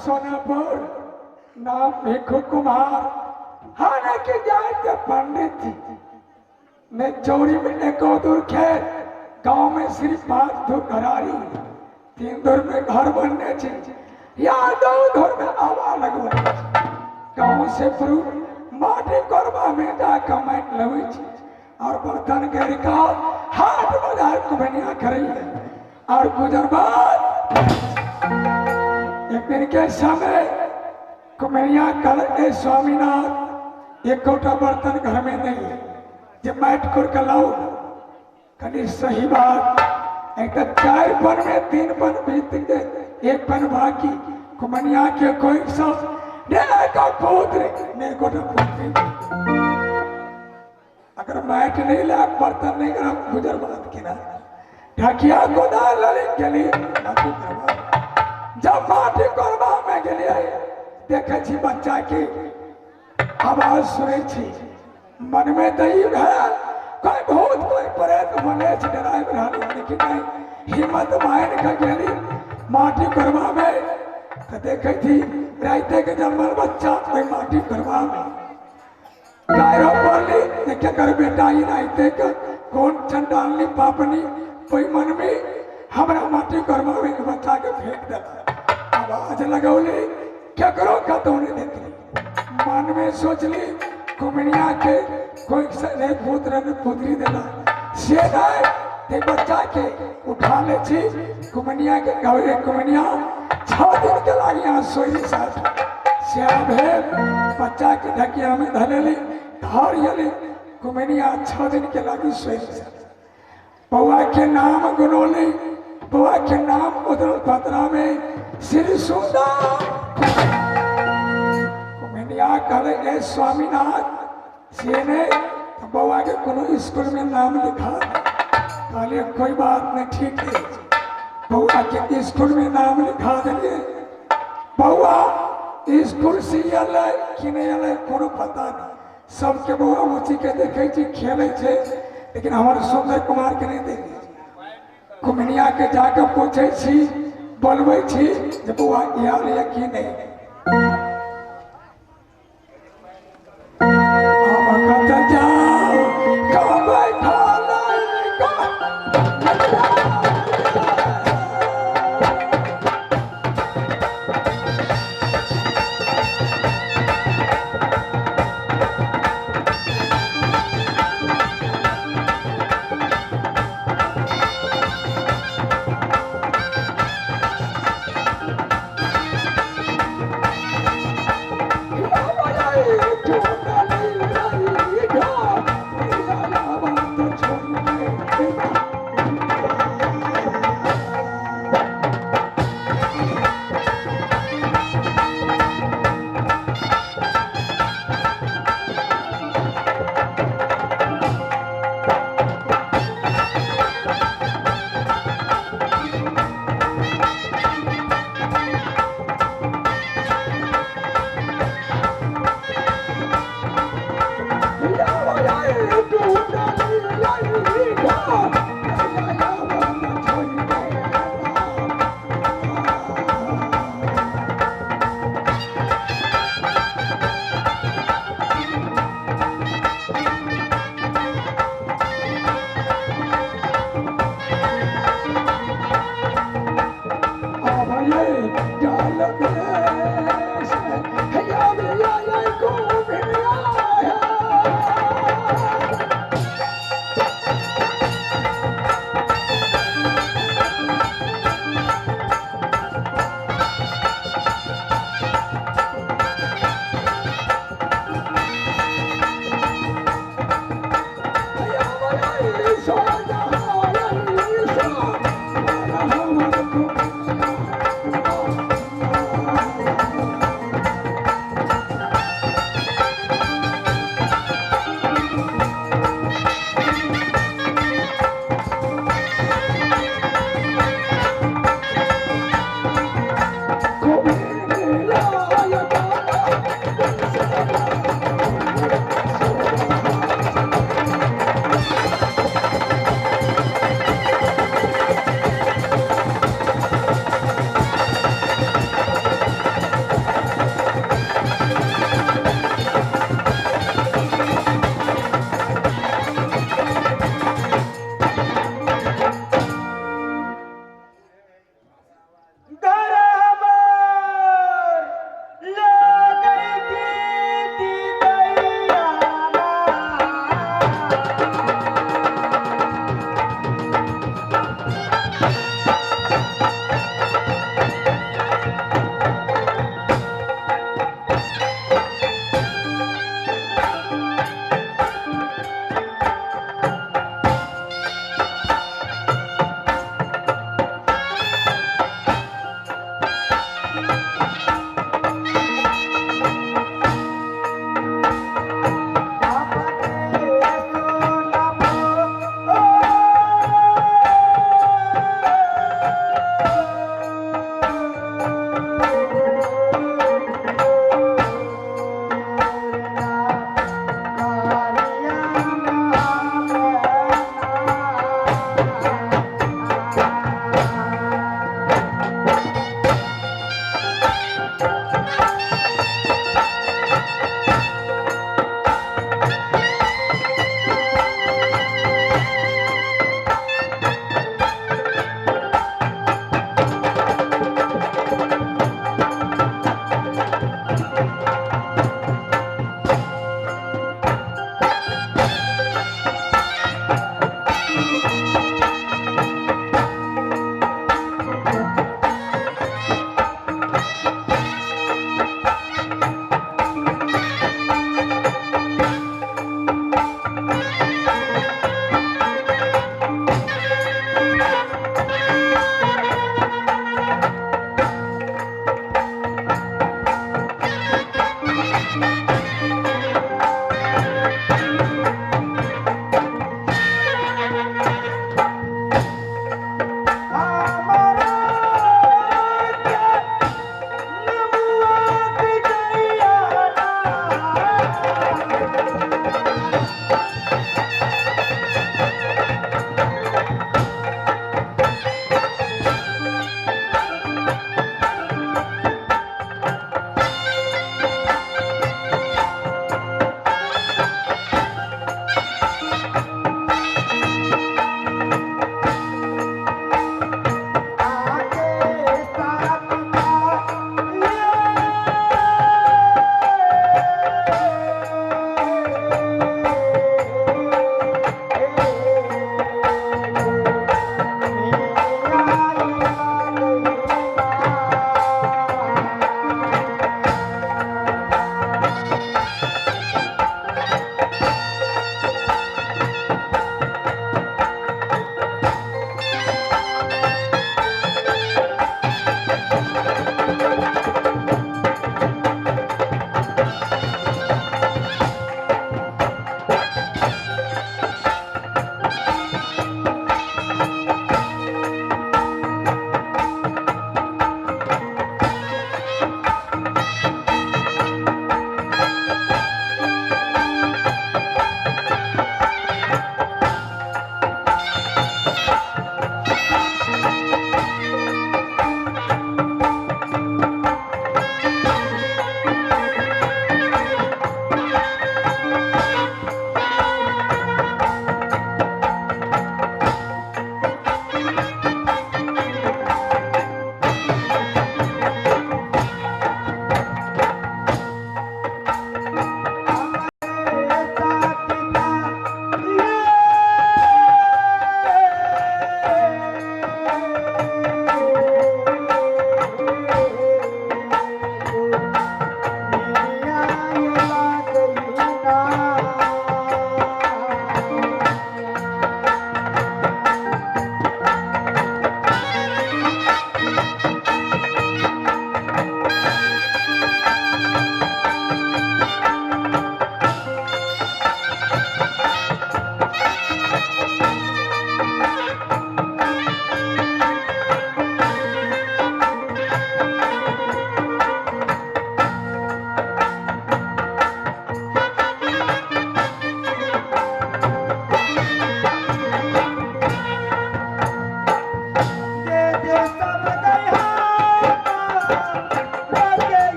सोनापुर, नाम भिखू कुमार। हालांकि जात के पंडित जी ने चौरी में एको दूर खेत, गांव में सिर्फ 5 धुर घरारी, 3 धुर में घर बनने छी या 2 धुर में आवा लगवे। गांव से पूर्व माटी कोरबा में जाकर माटि लगे छी और बर्तन घेर का हाट बाजार कुमनिया करी है और गुजरबाद। एक दिन के समय कुमनिया कल ए स्वामीनाथ, एक गोटा बर्तन घर में नहीं है जे माटि कोर के लाओ। कनी सही बात, एक तो 4 पन में 3 पन बीत गए, 1 पन बाकी। कुमनिया के कोई सब पुत्र ने गोटा पुत्री, अगर माटि नहीं ला बर्तन नहीं करब गुजर बात के ना। ढकिया गोदाल लड़ी गेली माटी करबा। जब माटी करबा में गेलियै देखे छी बच्चा के आवाज सुनै छी, मन में तो ई भेल कोई भूत कोई प्रेत बने छै, डराबि रहल, लेकिन नहीं, हिम्मत बान्हि के गेली माटी करबा में। तो देखे छी राइते के जन्मल बच्चा ओहि माटी करबा में गायरो पड़ली। देखे कर बेटा ई राइते के कौन चंडालनी पापनी ओहि मन में हमरा माटी करबा में बच्चा के फेंक देलक। आवाज लगौली, केकरो कतौ नहीं देखली। मन में सोचली कुमनिया के कोई नहीं पुत्र ने पुत्री देला से नहीं, ते बच्चा के उठा ले छी कुमनिया के गौरे। कुमनिया 6 दिन के लागी यहाँ सोई साथ श्याम भेल बच्चा के ढकिया में धलेली घर गेली। कुमनिया 6 दिन के लागी सोई साथ। बउआ के नाम गुनौली, बउआ के नाम उदरल पतरा में श्री सुंदर। कुमनिया कहले ए स्वामीनाथ से ने बउआ के कोनो स्कूल में नाम लिखा। कहलिए कोई बात नहीं, ठीक है। बउआ के स्कूल में नाम लिखा दिलिए। बउआ स्कूल से अलै कि नहीं अलै कोनो पता नहीं। सबके बउआ ऊँची के देखे छी खेलै छै, लेकिन हमारे सुंदर कुमार के नहीं देखे। कुमनिया के जाके पूछे छी, बोलबै छी जे बउआ आयल या कि नहीं।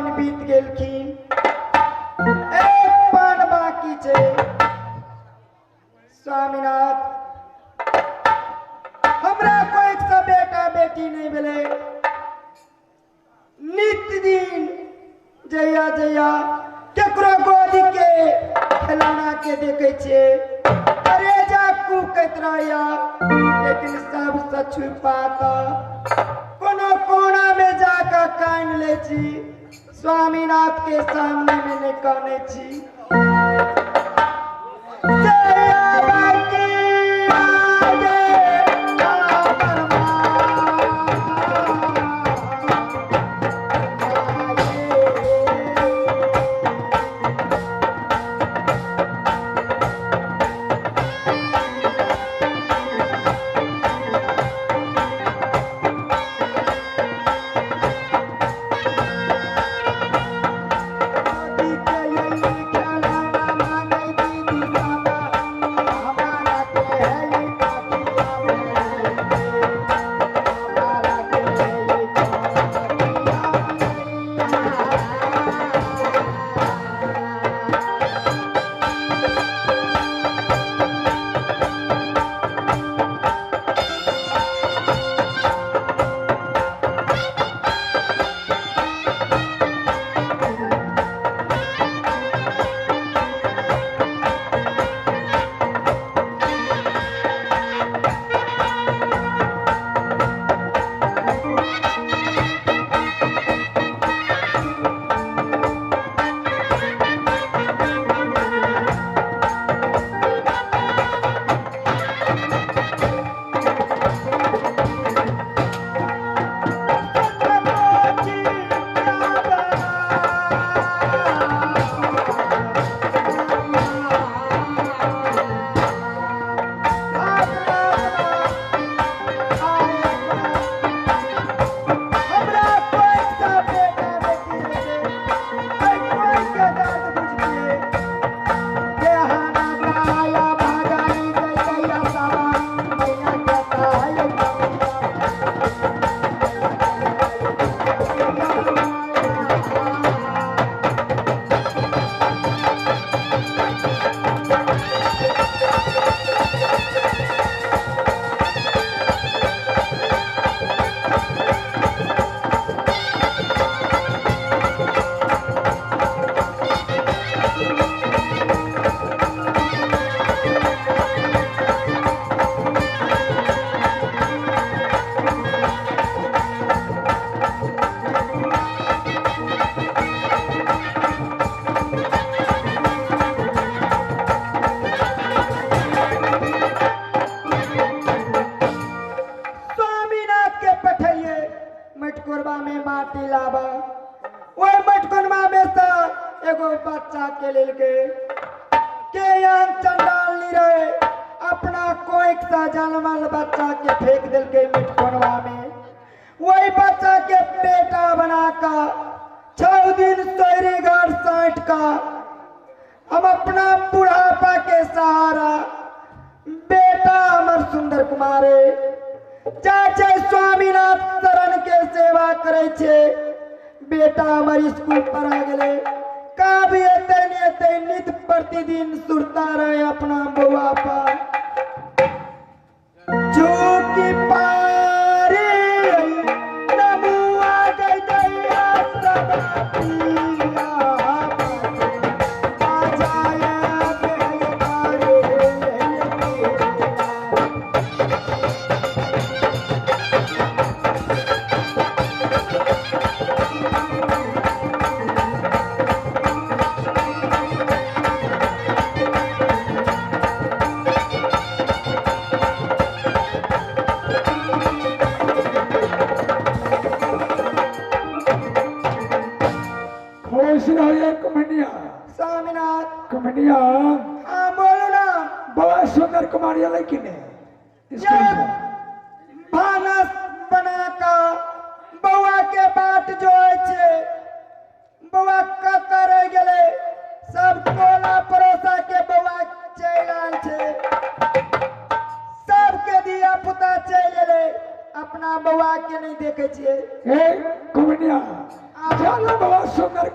पान बीत गेलखिन, एक पान बाकी छै। स्वामीनाथ हमरा कोई सा बेटा बेटी नहीं भेलै। नित्य दिन जहिया जहिया केकरो गोदी के खिलौना के देखे छियै करेजा कूकैत रहैया, लेकिन सबसँ छुपा कऽ कोनो कोना में जाकऽ कानि लै छी, स्वामीनाथ के सामने में नहीं कानै छी।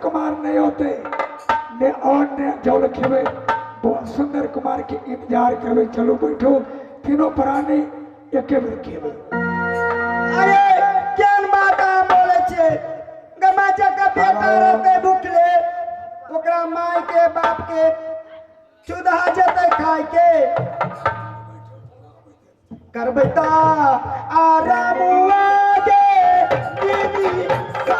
कुमार नहीं होते ने और ने जौल खेबे। बौआ सुंदर कुमार के इंतजार करबे। चलो बैठो तीनों प्राणी एके बेर खेबे। अरे केहन बात अहाँ बोलै छियै? गमाचा के बेटा रहतै भुखले, ओकरा माय के बाप के चुदा जेतै खाय के। करबै तऽ आरामुआ गे दीदी सा।